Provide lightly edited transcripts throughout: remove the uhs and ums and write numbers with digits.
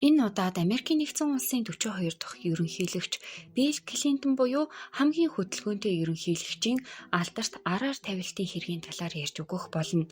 Энэ удаад Америкийн Нэгдсэн Улсын 42 дахь ерөнхийлөгч Билл Клинтон буюу хамгийн хөдөлгөөнтэй ерөнхийлөгчийн алдарт араар тавилтын хэргийн талаар ярьж өгөх болно.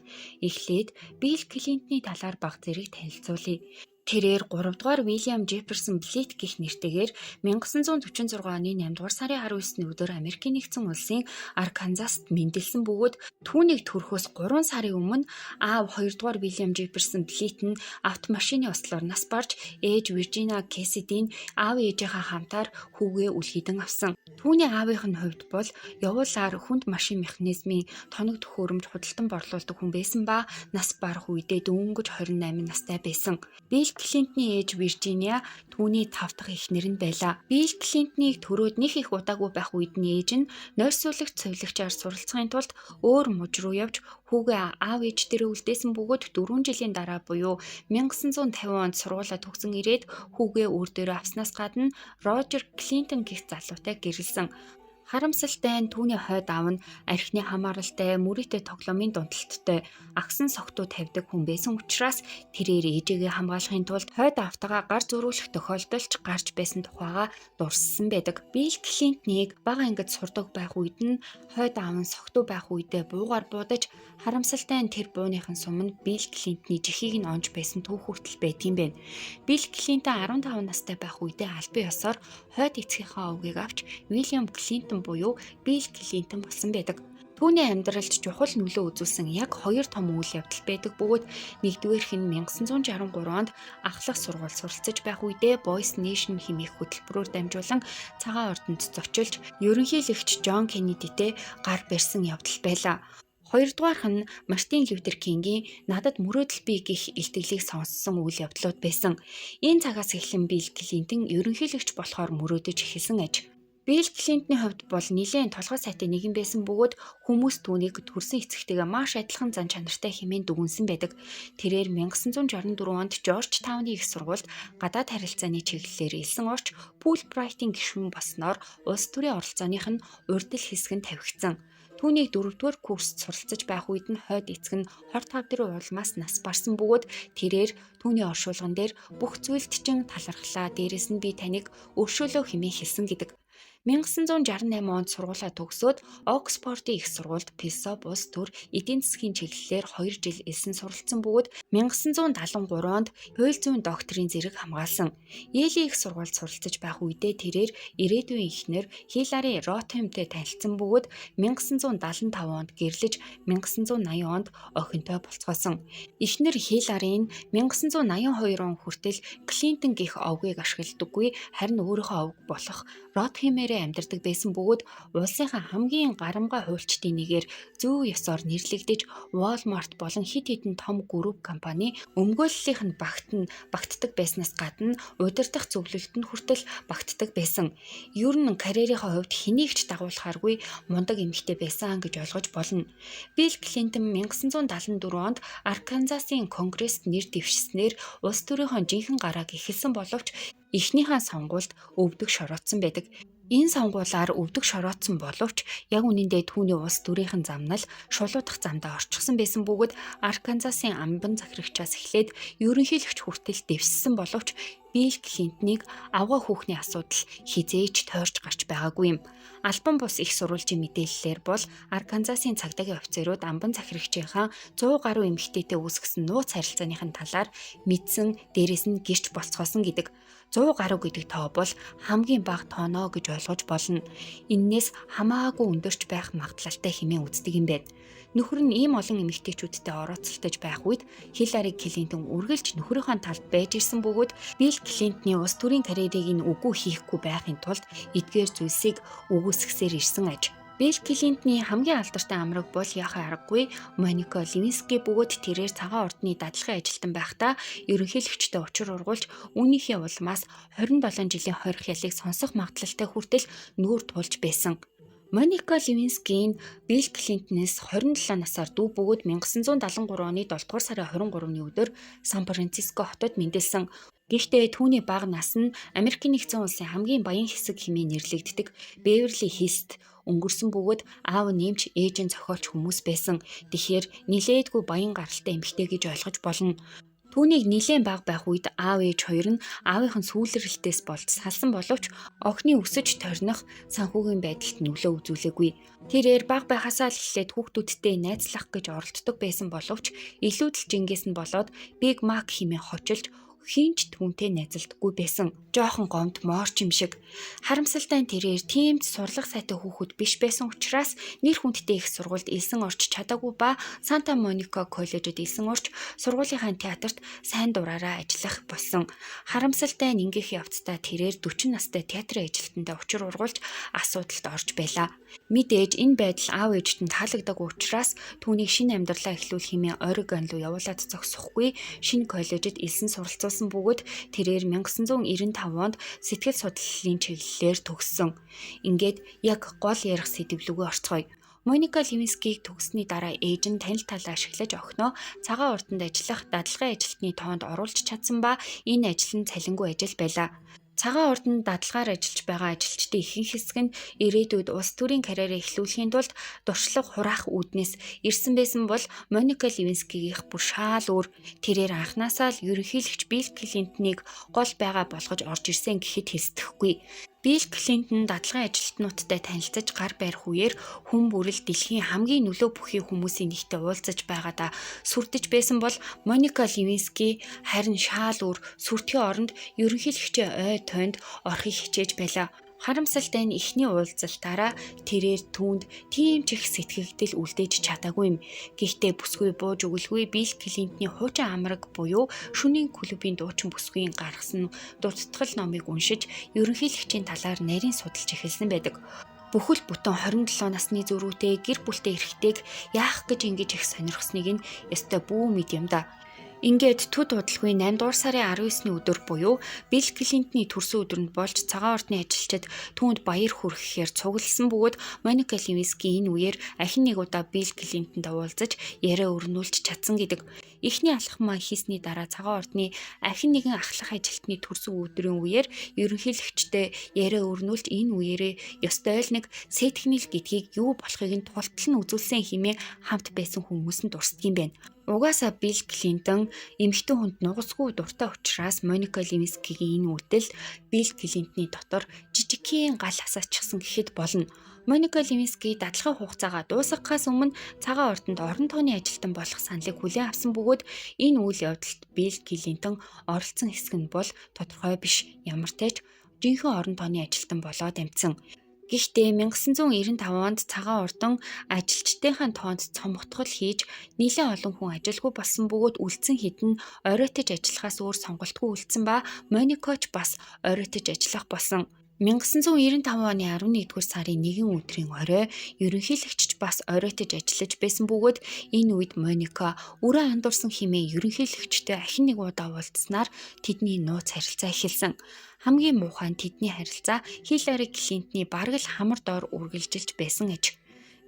Эхлээд Билл Клинтоны талаар бага зэрэг танилцуулъя. Тэрээр 3 дугаар Уильям Жефферсон Блит гэх нэртэйгээр 1946 оны 8 дугаар сарын 19-ний өдөр Америкийн Нэгдсэн Улсын Арканзаст мэндэлсэн бөгөөд түүнийг төрөхөөс 3 сарын өмнө аав 2 дугаар Уильям Жефферсон Блит нь автомашины ослоор нас барж, ээж Виржиниа Кэссидийн аав ээжийнхээ хамтаар хүүгээ үлгийдэн авсан. Түүний аавынх нь хувьд бол явуулаар хүнд машин механизмын тоног төхөөрөмж худалдан борлуулдаг хүн байсан ба нас барах үедээ дөнгөж 28 настай байсан. Билл Клинтоны ээж Виржиниа түүний тав дахь эхнэр нь байлаа. Билл Клинтоныг төрөөд нэг их удаагүй байх үед нь ээж нь нойрсуулагч цувилагчаар суралцахын тулд өөр муж руу явж, хүүгээ аав ээж дээрээ үлдээсэн бөгөөд 4 жилийн дараа буюу 1950 онд сургуулиа төгсөн ирээд хүүгээ өөр дээрээ авснаас гадна Рожер Клинтон гэх залуутай гэрлэсэн. Харамсалтай нь түүний хойд аав нь архины хамааралтай, мөрийтэй тоглоомын дунталттай, агсан согтуу тавьдаг хүн байсан учраас тэрээр ээжийгээ хамгаалахын тулд хойд аавтайгаа гар зөрүүлэх тохиолдол ч гарч байсан тухайгаа дурссан байдаг. Билл Клинтоныг бага ангид сурдаг байх үед нь хойд аав нь согтуу байх үедээ буугаар буудаж, харамсалтай нь тэр бууныхын сум нь Билл Клинтоны жихийг нь онж байсан түүх хүртэл байдгийн байна. Билл Клинтон 15 настай байх үедээ албан ёсоор хойд эцгийнхээ овгийг авч Уильям Клинтон буюу Билл Клинтон болсон байдаг. Түүний амьдралд чухал нөлөө үзүүлсэн яг хоёр том үйл явдал байдаг бөгөөд нэгдүгээрх нь 1963 онд ахлах сургууль суралцаж байх үедээ Boys Nation хэмээх хөтөлбөрөөр дамжуулан цагаан ордонд зочилж ерөнхийлөгч Джон Кеннедитэй гар барьсан явдал байлаа. Хоёрдугаарх нь Мартин Лютер Кингийн "Надад мөрөөдөл бий" гэх илтгэлийг сонссон үйл явдлууд байсан. Энэ цагаас эхлэн Билл Клинтон ерөнхийлөгч болохоор мөрөөдөж эхэлсэн аж. Билл Клинтоны хувьд бол нэлээн толгой сайтай нэгэн байсан бөгөөд хүмүүс түүнийг төрсөн эцэгтэйгээ маш адилхан зан чанартай хэмээн дүгнэсэн байдаг. Тэрээр 1964 онд Жорж Тауны их сургуульд гадаад харилцааны чиглэлээр элсэн орч Фулбрайтын гишүүн болсноор улс төрийн оролцооных нь урьдал хэсэг нь тавигдсан. Түүнийг дөрөвдүгээр курст суралцаж байх үед нь хойд эцэг нь хор тавдрын улмаас нас барсан бөгөөд тэрээр түүний оршуулган дээр "Бүх зүйлд чинь талархлаа. Дээрээс нь би таныг өршөөлөө" хэмээн хэлсэн гэдэг. 1968 онд сургуулиа төгсөөд Оксфордын их сургуульд философи, улс төр, эдийн засгийн чиглэлээр 2 жил элсэн суралцсан бөгөөд 1973 онд хууль зүйн докторийн зэрэг хамгаалсан. Йелийн их сургуульд суралцаж байх үедээ тэрээр ирээдүйн эхнэр Хилари Ротхемтэй танилцсан бөгөөд 1975 онд гэрлэж, 1980 онд охинтой болцгоосон. Эхнэр Хилари нь 1982 он хүртэл Клинтон гэх овгийг ашигладаггүй, харин өөрийнхөө овг болох Ротхемээрээ амьдардаг байсан бөгөөд улсынхаа хамгийн гарамгай хуульчдын нэгээр зүй ёсоор нэрлэгдэж, Walmart болон хэд хэдэн том групп компани өмгөөллийнх нь багт нь багтдаг байснаас гадна удирдах зөвлөлд нь хүртэл багтдаг байсан. Ер нь карьерийнхаа хувьд хэнийг ч дагуулахааргүй мундаг эмэгтэй байсан гэж ойлгож болно. Билл Клинтон 1974 онд Арканзасын Конгресст нэр дэвшснээр улс төрийнхөө жинхэнэ гарааг эхэлсэн боловч эхнийхээ сонгуульд өвдөг шороотсон байдаг. Энэ сонгуулиар өвдөг шороотсон боловч яг үнэндээ түүний улс төрийнхэн замнал шулуудах замдаа орчихсон байсан бөгөөд Арканзасын амбан захирагчаас эхлээд ерөнхийлөгч хүртэл дэвссэн боловч Билл Клинтоныг авгай хүүхний асуудал хэзээ ч тойрч гарч байгаагүй юм. Албан бус их сурвалжийн мэдээллээр бол Арканзасын цагдаагийн офицерууд амбан захирагчийнхаа 100 гаруй эмэгтэйтэй үүсгэсэн нууц харилцааныхын талаар мэдсэн, дээрээс нь гэрч болцгоосон гэдэг. 100 гаруй гэдэг тоо бол хамгийн бага тооноо гэж ойлгож болно. Эннээс хамаагүй өндөрч байх магадлалтай хэмээн үздэг юм байна. Нөхөр нь ийм олон эмэгтэйчүүдтэй орооцолтож байх үед Хилари Клинтон үргэлж нөхрийнхөө талд байж ирсэн бөгөөд Билл Клинтоны улс төрийн карьерийг нь үгүй хийхгүй байхын тулд эдгээр зүйлсийг үгүйсгэсээр ирсэн аж. Билл Клинтоны хамгийн алдартай амраг бол яахын аргагүй Моника Левински бөгөөд тэрээр цагаан ордны дадлагын ажилтан байхдаа ерөнхийлөгчтэй учир ургуулж, үүнийхээ улмаас 27 жилийн хорих ялыг сонсох магадлалтай хүртэл нүүр тулж байсан. Моника Левински нь Билл Клинтонээс 27 насаар дүү бөгөөд 1973 оны 7 дугаар сарын 23-ны өдөр Сан Франциско хотод мэндэлсэн. Гэхдээ түүний бага нас нь Америкийн Нэгдсэн Улсын хамгийн баян хэсэг хэмээн нэрлэгддэг Беверли Хиллст өнгөрсөн бөгөөд аав нь эмч, ээж нь зохиолч хүмүүс байсан. Тэгэхээр нилээдгүй баян гаралтай эмэгтэй гэж ойлгож болно. Түүнийг нэлээн бага байх үед аав ээж хоёр нь аавынх нь сүүлрэлтээс болж салсан боловч охины өсөж торних санхүүгийн байдалд нөлөө үзүүлээгүй. Тэрээр бага байхасаа л эхлээд хүүхдүүдтэй найзлах гэж оролддог байсан боловч илүүдэл жингээс нь болоод Big Mac хэмээн хочилж хэн ч түүнтэй найзалдаггүй байсан. Жоохон гомд моорч юм шиг. Харамсалтай нь тэрээр тийм ч сурлага сайтай хүүхэд биш байсан учраас нэр хүндтэй их сургуульд элсэн орч чадаагүй ба Санта Моника коллежид элсэн орч сургуулийнхаа театрт сайн дураараа ажиллах болсон. Харамсалтай нь ингэх явцдаа тэрээр 40 настай театрын ажилтнтай учир ургуулж асуудалд орж байлаа. Мэдээж энэ байдал аав ээжд нь таалагдаагүй учраас түүнийг шинэ амьдралаа эхлүүлэх хэмээн Орегон руу явуулаад зогсохгүй шинэ коллежид элсэн суралцуулсан бөгөөд тэрээр 1995 онд сэтгэл судлалын чиглэлээр төгссөн. Ингээд яг гол ярих сэдэв лүүгээ орцгоё. Моника Левинскийг төгссөний дараа ээж нь танил талаа ашиглаж охиноо цагаан ордонд ажиллах дадлагын ажилтны тоонд оруулж чадсан ба энэ ажил нь цалингүй ажил байлаа. Цагаан ордонд дадлагаар ажиллаж байгаа ажилчдын ихэнх хэсэг нь ирээдүйд улс төрийн карьераа эхлүүлэхийн тулд туршлага хураах үүднээс ирсэн байсан бол Моника Левинскигийнх бүр шаал өөр. Тэрээр анхнаасаа л ерөнхийлөгч Билл Клинтонийг гол байгаа болгож орж ирсэн гэхэд хэлсдэхгүй. Билл Клинтон дадлагын ажилтнуудтай танилцаж гар барих үеэр хүн бүрэл дэлхийн хамгийн нөлөө бүхий хүмүүсийн нэгтэй уулзаж байгаадаа сүрдэж байсан бол Моника Левински харин шаал өөр сүрдэхийн оронд ерөнхийлөгчийн ой тойнд орохыг хичээж байлаа. Харамсалтай нь эхний уулзалтаараа тэрээр түүнд тийм ч их сэтгэгдэл үлдээж чадаагүй юм. Гэхдээ бүсгүй бууж өгөлгүй Билл Клинтоны хуучин амраг буюу шөнийн клубын дуучин бүсгүйн гаргасан дурдтгал номыг уншиж ерөнхийлөгчийн талаар нарийн судалж эхэлсэн байдаг. Бүхэл бүтэн 27 насны зөрүүтэй гэр бүлтэй эрэгтэйг яах гэж ингэж их сонирхсныг нь ёстой бүү мэд юм да. Ингээд төд удалгүй 8 дугаар сарын 19-ний өдөр буюу Билл Клинтоны төрсөн өдрөнд болж цагаан ордны ажилчид түүнд баяр хүргэхээр цугласан бөгөөд Моника Левински энэ үеэр ахин нэг удаа Билл Клинтонтой уулзаж яриа өрнүүлж чадсан гэдэг. Эхний алхмаа хийсний дараа цагаан ордны ахин нэгэн ахлах ажилтны төрсөн өдрийн үеэр ерөнхийлөгчтэй яриа өрнүүлж энэ үеэрээ ёстой л нэг сэтгэнэл гэдгийг юу болохыг нь тултал нь үзүүлсэн хэмээн хамт байсан хүмүүс нь дурсдаг юм байна. Угаасаа Билл Клинтон эмэгтэй хүнд нугасгүй дуртай учраас Моника Левинскигийн энэ үйлдэл Билл Клинтоны дотор жижигхэн гал асаачихсан гэхэд болно. Моника Левински дадлагын хугацаагаа дуусгахаас өмнө цагаан ордонд орон тооны ажилтан болох саналыг хүлээн авсан бөгөөд энэ үйл явдалд Билл Клинтон оролцсон хэсэг нь бол тодорхой биш. Ямартай ч жинхэнэ орон тооны ажилтан болоод амжсан. Гэхдээ 1995 онд цагаан ордон ажилчдынхаа тоонд цомготгол хийж нэлээн олон хүн ажилгүй болсон бөгөөд үлдсэн хэд нь оройтож ажиллахаас өөр сонголтгүй үлдсэн ба Монико ч бас оройтож ажиллах болсон. 1995 оны 11-р сарын 1 өдрийн орой ерөнхийлөгч ч бас оройтож ажиллаж байсан бөгөөд энэ үед Моника өрөө андуурсан хэмээн ерөнхийлөгчтэй ахин нэг удаа уулзсанаар тэдний нууц харилцаа эхэлсэн. Хамгийн муухай нь тэдний харилцаа Хиллари Клинтоны бараг л хамар доор үргэлжилж байсан аж.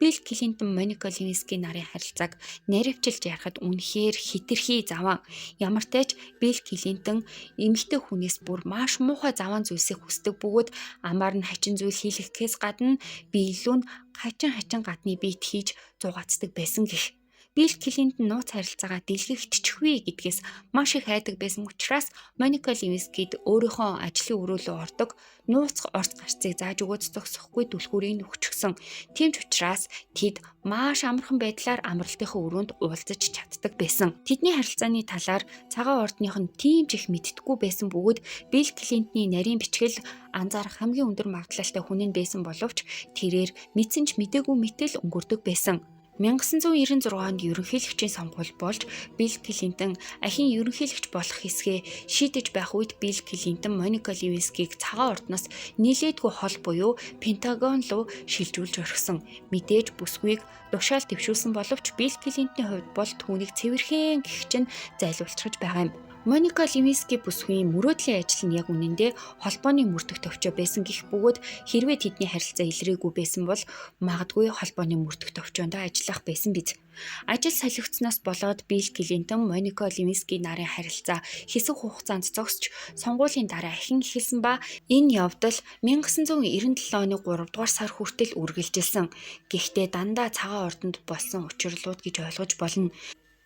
Билл Клинтон Моника Левински нарын харилцааг наривчилж ярихад үнэхээр хэтэрхий заваан. Ямартай ч Билл Клинтон эмэгтэй хүнээс бүр маш муухай заваан зүйлсийг хүсдэг бөгөөд амаар нь хачин зүйл хийлгэхээс гадна биелүү нь хачин хачин гадны биет хийж зугаацдаг байсан гэх. Билл Клинтон нууц харилцаагаа дэлгэгдчихвээ гэдгээс маш их айдаг байсан учраас Моника Левинскид өөрийнхөө ажлын өрөөлөө ордог нууц орц гарцыг зааж өгөөд зогсохгүй түлхүүрийг өгчихсөн. Тийм ч учраас тэд маш амархан байдлаар амралтынхаа өрөөнд уулзаж чаддаг байсан. Тэдний харилцааны талаар цагаан ордных нь тийм ч их мэддэггүй байсан бөгөөд Билл Клинтоны нарийн бичгэл анзаарах хамгийн өндөр магадлалтай хүн нь байсан боловч тэрээр мэдсэн ч мдээгүй мэтэл өнгөрдөг байсан. 1996 онд ерөнхийлөгчийн сонгуул болж Билл Клинтон ахин ерөнхийлөгч болох хэсгээ шийдэж байх үед Билл Клинтон Моника Левинскийг цагаан ордноос нилээдгүй хол буюу Пентагон руу шилжүүлж орхисон. Мэдээж бүсгүйг тушаал дэвшүүлсэн боловч Билл Клинтоны хувьд бол түүнийг цэвэрхэн гэх чинь зайлуулчихж байгаа юм. Моника Левински бүсгүйн мөрөөдлийн ажил нь яг үнэндээ холбооны мөрдөх товчоо байсан гэх бөгөөд хэрвээ тэдний харилцаа илрээгүй байсан бол магадгүй холбооны мөрдөх товчоонд ажиллах байсан биз. Ажил солигдсоноос болоод Билл Клинтон, Моника Левински нарын харилцаа хэсэг хугацаанд зогсож сонгуулийн дараа ахин эхэлсэн ба энэ явдал 1997 оны 3 дугаар сар хүртэл үргэлжилсэн. Гэхдээ дандаа цагаан ордонд болсон учирлууд гэж ойлгож болно.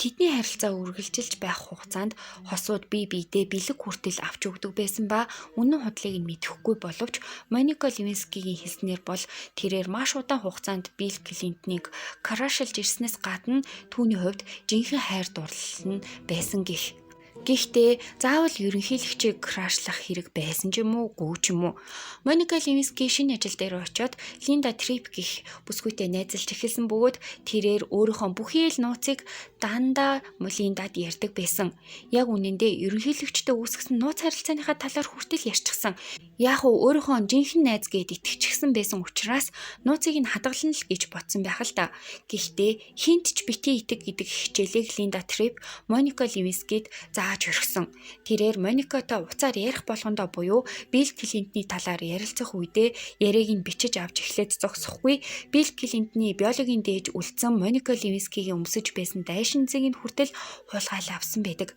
Тэдний харилцаа үргэлжилж байх хугацаанд хосууд бие биедээ бэлэг хүртэл авч өгдөг байсан ба үнэн худлыг нь мэдэхгүй боловч Моника Левинскигийн хэлснээр бол тэрээр маш удаан хугацаанд Билл Клинтоныг crush лж ирснээс гадна түүний хувьд жинхэнэ хайр дурлал нь байсан гэх. Гэхдээ заавал ерөнхийлөгчийг crush лах хэрэг байсан ч юм уу, үгүй ч юм уу. Моника Левински шинэ ажил дээр очиод Линда Трип гэх бүсгүйтэй найзалж эхэлсэн бөгөөд тэрээр өөрийнхөө бүхий л нууцыг дандаа Линдад ярьдаг байсан. Яг үнэндээ ерөнхийлөгчтэй үүсгэсэн нууц харилцааныхаа талаар хүртэл ярьчихсан. Яг уу өөрийнхөө жинхэнэ найз гээд итгэчихсэн байсан учраас нууцыг нь хадгална л гэж бодсон байх л да. Гэхдээ хэнд ч битгий итэг гэдэг хичээлийг Линда Трип Моника Левинскид зааж орхисон. Тэрээр Моникатай уцаар ярих болгондоо буюу Билл Клинтоны талаар ярилцах үедээ яриаг нь бичиж авч эхлээд зогсохгүй, Билл Клинтоны биологийн дээж үлдсэн Моника Левинскигийн өмсөж байсан дайшинзыг нь хүртэл хулгайлан авсан байдаг.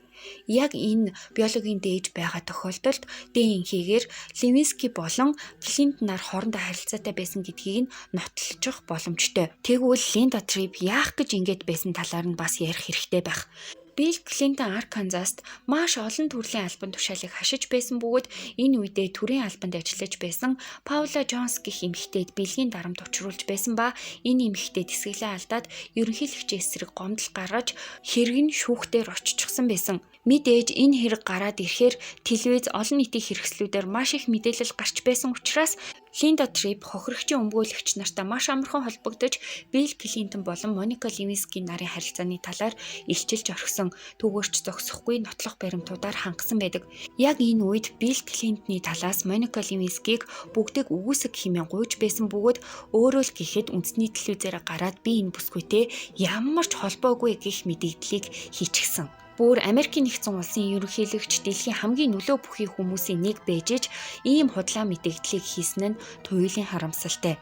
Яг энэ биологийн дээж байгаа тохиолдолд ДНХ-гээр Левински болон Клинтон нар хоорондоо харилцаатай байсан гэдгийг нь нотлох боломжтой. Тэгвэл Линда Трип яах гэж ингэж байсан талаар нь бас ярих хэрэгтэй байх. Билл Клинтон Арканзаст маш олон төрлийн албан тушаалыг хашиж байсан бөгөөд энэ үедээ төрийн албанд ажиллаж байсан Паула Джонс гэх эмэгтэйд бэлгийн дарамт учруулж байсан ба энэ эмэгтэй тэсгэлээ алдаад ерөнхийлөгчийн эсрэг гомдол гаргаж хэрэг нь шүүхтээр оччихсон байсан. Мэдээж энэ хэрэг гараад ирэхээр телевиз олон нийтийн хэрэгслүүдээр маш их мэдээлэл гарч байсан учраас Линда Трип хохирогчийн өмгөөлөгч нартай маш амархан холбогдож Билл Клинтон болон Моника Левински нарын харилцааны талаар илчилж орхисон. Түүгээр ч зогсохгүй нотлох баримтуудаар хангасан байдаг. Яг энэ үед Билл Клинтоны талаас Моника Левинскийг бүгдийг үгүйсэг хэмээн гуйж байсан бөгөөд өөрөө л гэхэд үндэсний телевизээр гараад би энэ бүсгүйтэй ямар ч холбоогүй гэх мэдэгдлийг хийчихсэн. Бүр Америкийн нэгдсэн улсын ерөнхийлөгч дэлхийн хамгийн нөлөө бүхий хүмүүсийн нэг байж иж ийм худлаа мэдэгдлийг хийсэн нь туйлын харамсалтай.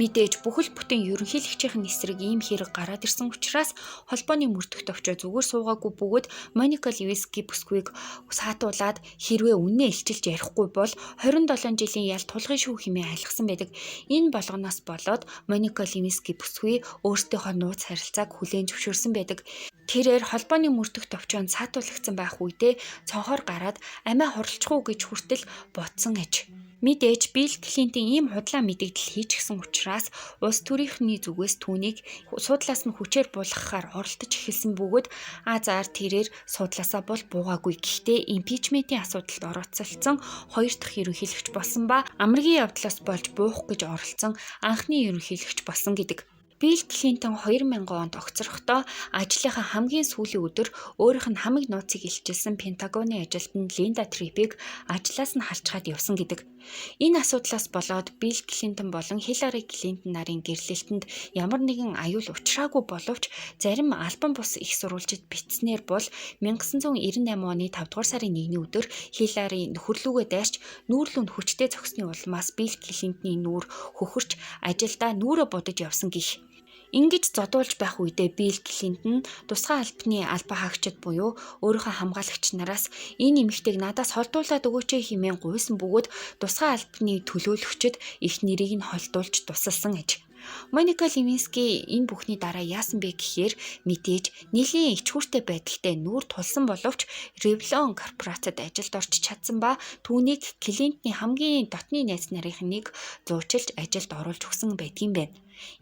Мэдээж бүхэл бүтэн ерөнхийлөгчийн эсрэг ийм хэрэг гараад ирсэн учраас холбооны мөрдөх товчоо зүгээр суугаагүй бөгөөд Моника Левински бүсгүйг саатуулаад хэрвээ үннээ илчилж ярихгүй бол 27 жилийн ял тулгын шүү хэмээн айлгасан байдаг. Энэ болгоноос болоод Моника Левински бүсгүй өөрсдийнхөө нууц харилцааг хүлээн зөвшөөрсөн байдаг. Тэрээр холбооны мөрдөх товчоонд саатуулагдсан байх үедээ цонхоор гараад амиа хурлах уу гэж хүртэл бодсон аж. Мэдээж Билл Клинтон ийм худлаа мэдэгдэл хийчихсэн учраас улс төрийнхний зүгээс түүнийг суудлаас нь хүчээр буулгахаар оролдож эхэлсэн бөгөөд азар тэрээр суудлаасаа бол буугаагүй. Гэхдээ impeachment ийн асуудалд оролцсон хоёр дахь ерөнхийлөгч болсон ба амрагийн явдлаас болж буух гэж оролцсон анхны ерөнхийлөгч болсон гэдэг. Билл Клинтон 2000 онд огцрохдоо ажлынхаа хамгийн сүүлийн өдөр өөрийнх нь хамаг нууцыг илчилсэн Пентагоны ажилтан Линда Трипийг ажлаас нь халчхаад явсан гэдэг. Энэ асуудлаас болоод Билл Клинтон болон Хиллари Клинтон нарын гэрлэлтэнд ямар нэгэн аюул учраагүй боловч зарим албан бус их сурвалжид бичснээр бол 1998 оны 5 дугаар сарын 1-ний өдөр Хиллари нөхөрлүүгээ дайрч нүүрлүү нь хүчтэй зогсны улмаас Билл Клинтоны нүүр хөхөрч ажилдаа нүрээ будаж явсан гэх. Ингэж зодуулж байх үедээ Билл Клинтон тусгай албаны албан хаагчид буюу өөрийнхөө хамгаалагч нараас энэ эмэгтэйг надаас холдуулаад өгөөч хэмээн гуйсан бөгөөд тусгай албаны төлөөлөгчид их нэрийг нь холдуулж тусалсан аж. Моника Левински энэ бүхний дараа яасан бэ гэхээр мэдээж нэлийн ичхүүртэй байдалтай нүүр тулсан боловч Revlon корпорацид ажилд орч чадсан ба түүнийг Клинтоны хамгийн дотны найз нарын нэг зуучилж ажилд оруулж өгсөн байдгийн байна.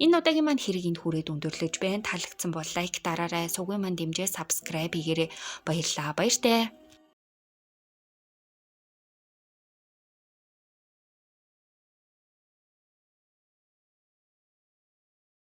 Энэ удаагийн маань хэрэг энд хүрээд өндөрлөж байна. Таалагдсан бол like дараарай, сувгийн маань дэмжээ subscribe хийгээрэй. Баярлалаа. Баяртай.